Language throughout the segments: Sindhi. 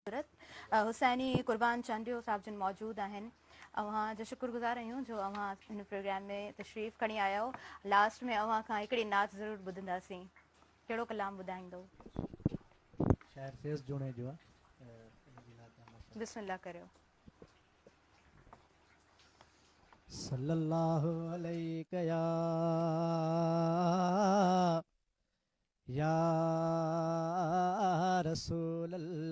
خوبصورت حسيني قربان چانڊيو صاحب جن موجود آهن. اوهان جا شڪر گذار آهيون جو اوهان هن پروگرام ۾ تشريف کڻي آيا آهيو. لاسٽ ۾ اوهان کان هڪڙي نعت ضرور ٻڌنداسين. ڪهڙو ڪلام ٻڌائيندو؟ شاعر فيض جوڻيجو آ ان جي نعت آ. بسم الله ڪريو. صلي الله عليڪ يا يا رسول الله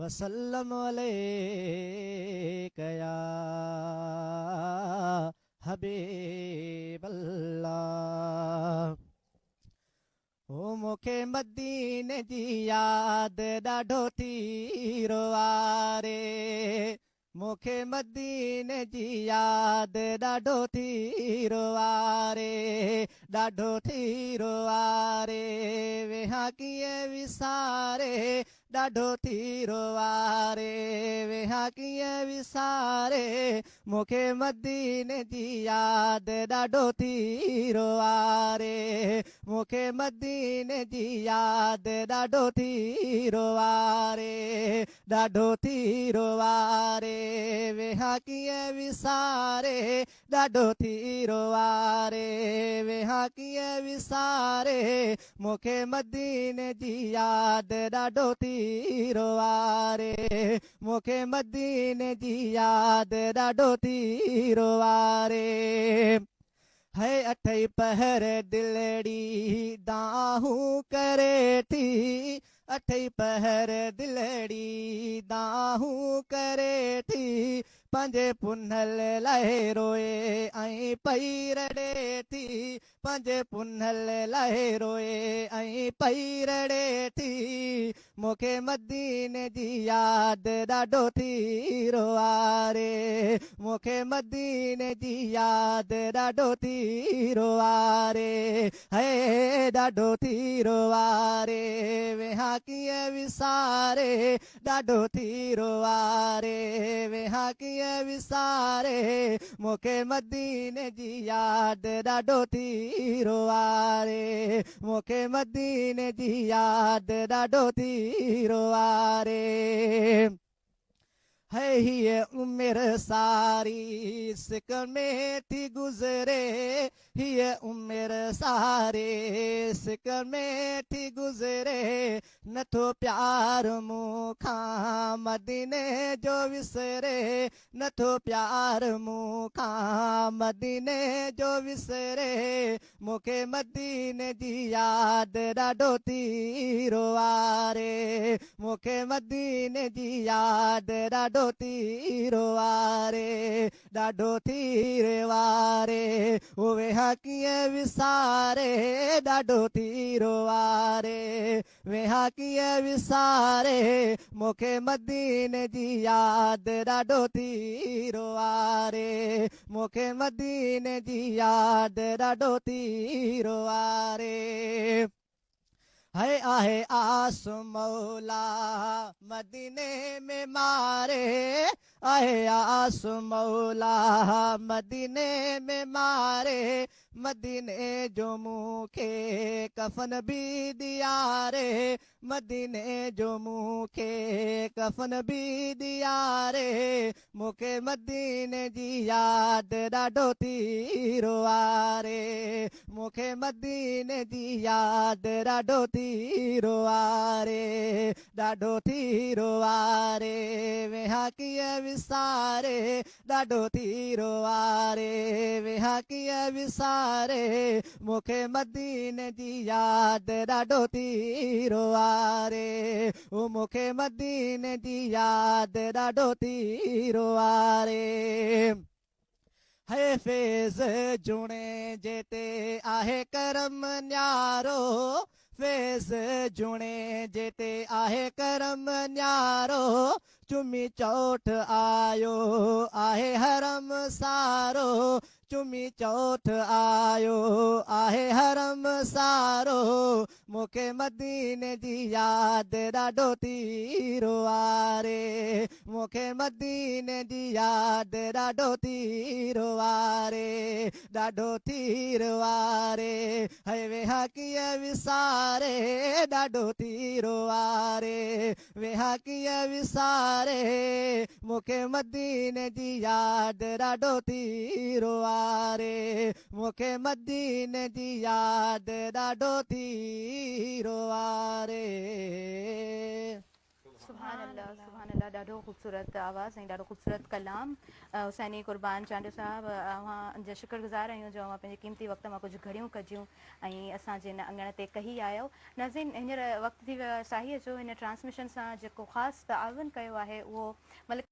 وسلم عليڪ يا حبيب الله. هو مون کي مديني جي ياد ڏاڍو ٿي روئاري. مون کي مديني جي ياد ڏاڍو ٿي روئاري، ڏاڍو ٿي روئاري، ويهان ڪيئن وساري، ڏاڍو ٿي روئاري، ويهان ڪيئن وساري، مون کي مديني جي ياد ڏاڍو ٿي روئاري، مون کي مديني جي ياد ڏاڍو ٿي روئاري. ڏاڍو ٿي روئاري، ويهان ڪيئن وساري، ڏاڍو ٿي روئاري، ويهان ڪيئن وساري، مون کي مديني جي ياد ڏاڍو ٿي روئاري، مون کي مديني جي ياد ڏاڍو ٿي روئاري. هي اٺئي پهر دلڙي دانهون ڪري ٿي، اٺئي پهر دلڙي دانهون ڪري ٿي، پنهنجي پنهل لاء روئي ۽ پئي رڙي ٿي، پنهنجي پنهل لاء روئي ۽ پئي رڙي ٿي، مون کي مديني جي ياد ڏاڍو ٿي روئاري، مون کي مديني جي ياد ڏاڍو ٿي روئاري، هي ڏاڍو ٿي روئاري، ويهان ڪيئن وساري، ڏاڍو ٿي روئاري، ويهان ڪيئن وساري، مون کي مديني جي ياد ڏاڍو ٿي روئاري. مون کي مديني جي ياد ڏاڍو ٿي روئاري. هي هيء عمر ساري سڪ ۾ ٿي گذري، هيء عمر ساري سڪ ۾ ٿي گذري، نٿو پيار مون کان مديني جو وسري، نٿو پيار مون کان مديني جو وسري، مون کي مديني جي ياد ڏاڍو ٿي روئاري، مون کي مديني جي ياد ڏاڍو ٿي روئاري، ڏاڍو ٿي روئاري، ويهان ڪيئن وساري، ڏاڍو ٿي روئاري، ويهان ڪيئن وساري، مون کي مديني جي ياد ڏاڍو ٿي روئاري، مون کي مديني جي ياد ڏاڍو ٿي روئاري. هي آهي آس مولا مديني ۾ ماري، آهي آس مولا مديني ۾ ماري، مديني جو مون کي ڪفن به ڏياري، مديني جو مون کي ڪفن به ڏياري، مون کي مديني جي ياد ڏاڍو ٿي روئاري، مون کي مديني جي ياد ڏاڍو ٿي روئاري، ڏاڍو ٿي روئاري، ويهان ڪيئن وساري، ڏاڍو ٿي روئاري، ويهان ڪيئن وساري، مون کي مديني جي ياد ڏاڍو ٿي روئاري، او مون کي مديني جي ياد ڏاڍو ٿي روئاري. هي فيض جوڻيجي تي آهي ڪرم نيارو، فيض جوڻيجي تي آهي ڪرم نيارو، چمي چوٺ آيو آهي حرم سارو، چمي چوٿ آيو آهي حرم سارو، مون کي مديني جي ياد ڏاڍو ٿي روئاري، مون کي مديني جي ياد ڏاڍو ٿي روئاري، ڏاڍو ٿي روئاري، هي ويهان ڪيئن وساري، ڏاڍو ٿي روئاري، ويهان ڪيئن وساري، مون کي مديني جي ياد ڏاڍو ٿي روئاري، مون کي مديني جي ياد ڏاڍو ٿي روئاري. سبحان الله سبحان الله ڏاڍو خوبصورت آواز ۽ ڏاڍو خوبصورت ڪلام حسيني قربان چانڊيو صاحب اوهان جا شڪر گذار آهيون جو اوهان پنهنجي قيمتي وقت مان ڪجهه گهڙيون ڪڍيون ۽ اسان جي هن اڱڻ تي ڪهي آيو. ناظرين هينئر وقت ٿي ويو آهي ساهيء جو. هن ٽرانسميشن سان جيڪو خاص تعاون ڪيو آهي اهو ملڪ.